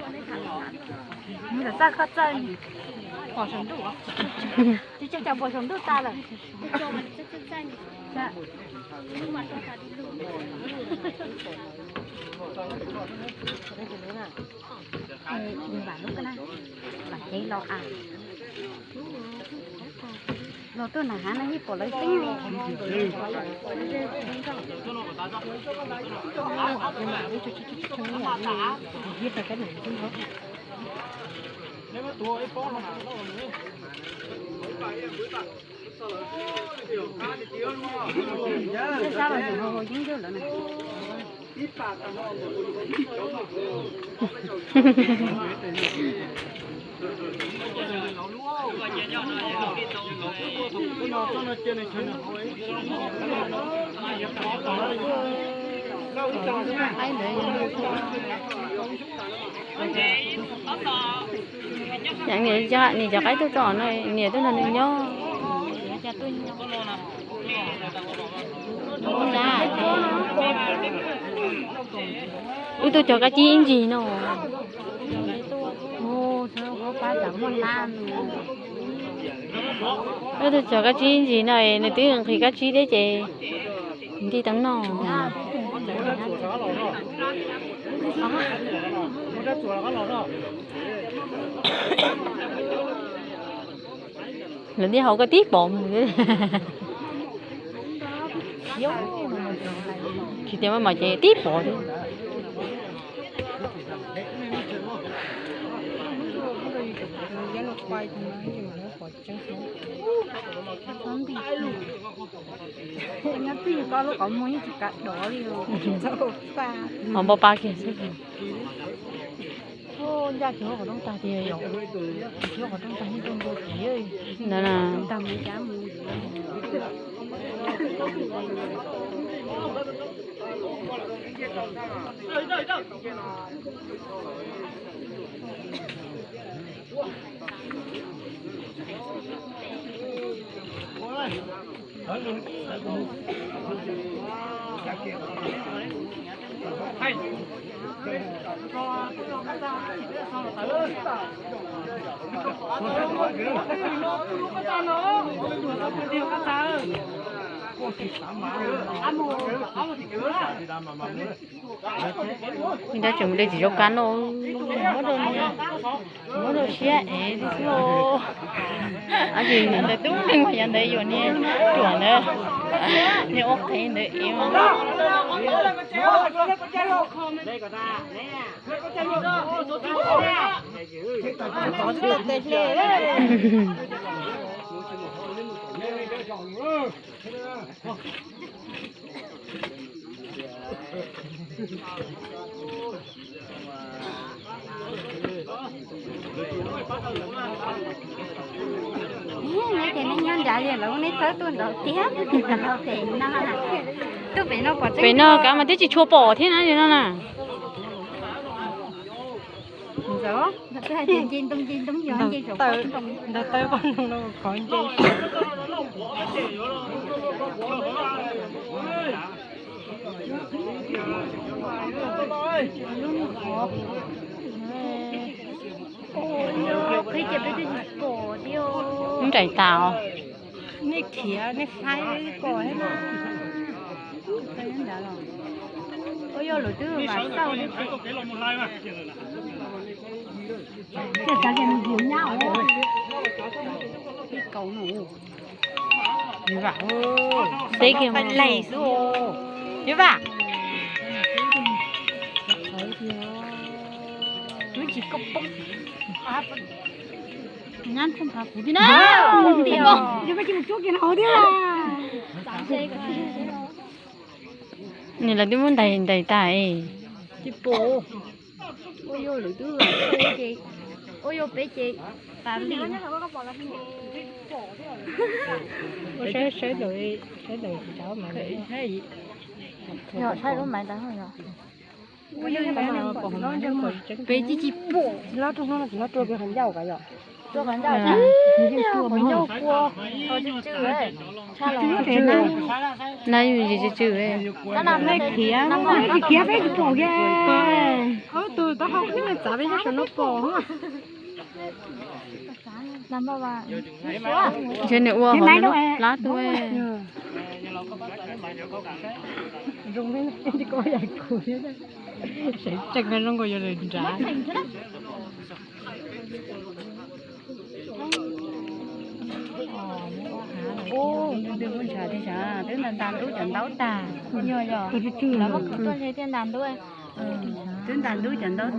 Mus txawj koj txawj pom saum ntuj, tsis tseem pom saum ntuj tas lawm. Vam lub, vam cev los a. Los tuaj nram hav no yeej pom lawv teeb li. Sab los ntawm hauv yeeb yog lawm na. Niam cov qaib tuaj tso no, niam tuaj nrog nws nyob. Wb tuaj cog kab tsib ib ntsis no. Wb tuaj cog kab tsib ib ntsis no, nws twb nqhis kab tsib thiab ces nti teev noj. Lawv ntiaj hauv koj tib pom mus. Tsis tias maj mam ces tib pom thiab. Nyob twj ywm koj lub qhov muag yeej tsis kav dov li. Ho npau pa kiag xwb. Ncaj kiag qhov rooj tag tiag yom. Kiag qhov rooj tag yeej tuaj ntua kiag. Ntag mus cas mus. Nrab tseem mus de txiv zaub kab noj, muab rau siab ev xwb. Ab tsis ntawd tub nkeeg mas yog ntawd yuav niag ruam ntawd, niag ua qhev ntawd ev. Neb ces neb nyob nrad li lawv muab neb txhawb tuaj nraud tiag, pem no pom pem no kav mas twb tsis tshua pom thiab na li no na. Ntawd taw qoj ntoo no khov nce. Lub niag qhov qhib ces peb twb tsis pom thiab. Nraim tas os. Nej khiav nej faib pom thiab na. Ua yog lawv twb vam xauj li. Ib kaus no. Xeb kiag lees xwb. Yog vam. Lub tsis koj poob. Nyab txhob nphav kuv thiab na. Yog koj tsis mus cuab kiag no hauv thiab. Nws lawv twb muab ntais ntais tas es tsis pom. Ua yog lawv twb ces, ua yog peb ces tas li. Ua saib saib ntawm, saib ntawm tsis tau mas. Yog saib lub maiv tas yog. Peb tsis tsis pom. Tsis lob rau hnub no tsis lob rau peb qhov ncauj kav yom. Rau qhov ncauj, qhov ncauj kua, qhov tsw tsw. Nab yus tsis tsw tsw. Khiav, khiav peb tsis pom kiag. Ob tug Txav peb saib saum no pom. Ntshe nws ua hauv plab tuaj. Sawv tsees zoo nkaus yuav lwm nrad. Ub, ntws ntws ua ntshav tiag sav, twb ntas ntas ntub cov ntaub tag. Yog yog, lawv muab kuv tuaj ntshe thiaj ntas ntub. Twb ntas ntub cov ntaub tag.